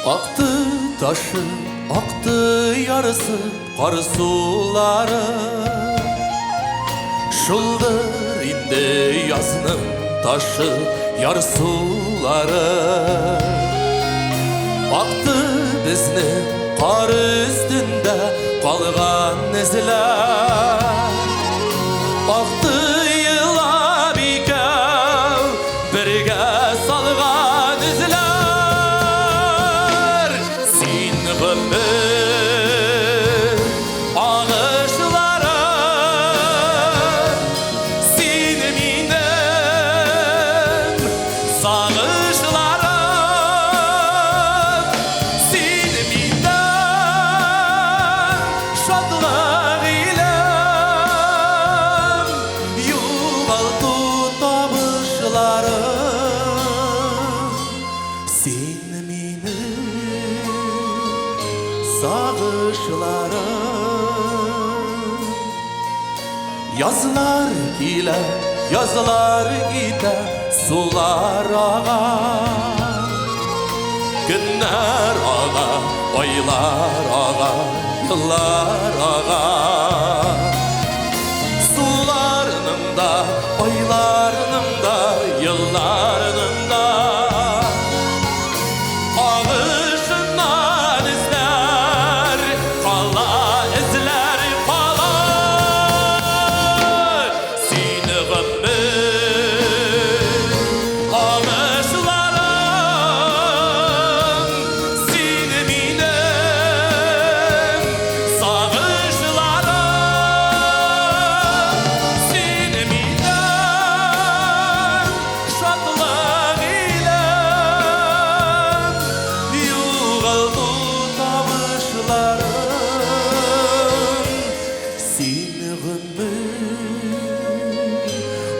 Акты ташы, акты ярысы, кар сулары. Шулдыр инде язның ташы, ярсулары. Акты безнең кар өстендә калган эзләр. Акты елап икәү бергә салган эзләр. Син гомер агышлары, син минем сагышларым, син минем шатлык илем, югалту табышларым. Син минем сагышларым. Язлар килә, язлар китә, сулар ага. Көннәр ага, айлар ага, еллар ага. Суларның да, айларның да, елларның да агышыннан эзләр кала, эзләр кала. Син гомер агышларым, син минем сагышларым, син минем шатлык илем, югалту табышларым. Син гомер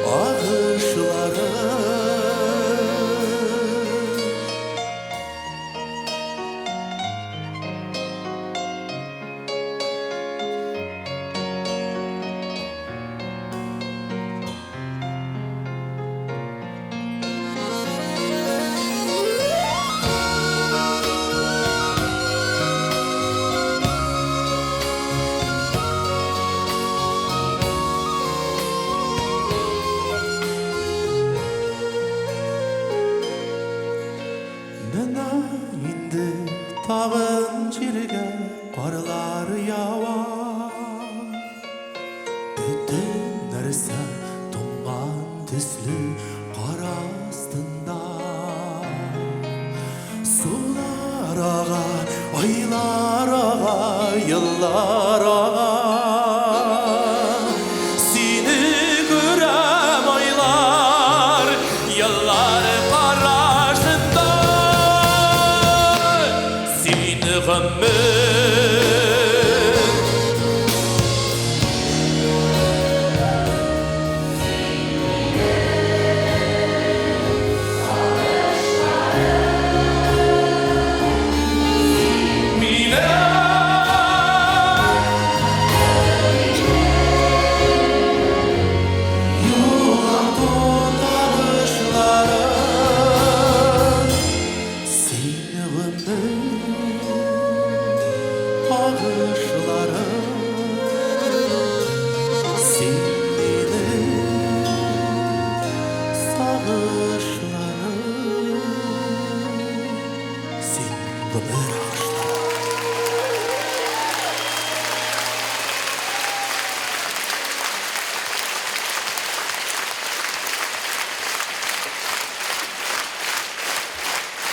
агышларым. Менә инде тагын җиргә карлар ява. Бөтен нәрсә туңган төсле кар астында. Сулар ага, айлар ага, еллар ага. Сине күрәм айлар, еллар карашында. Син гомер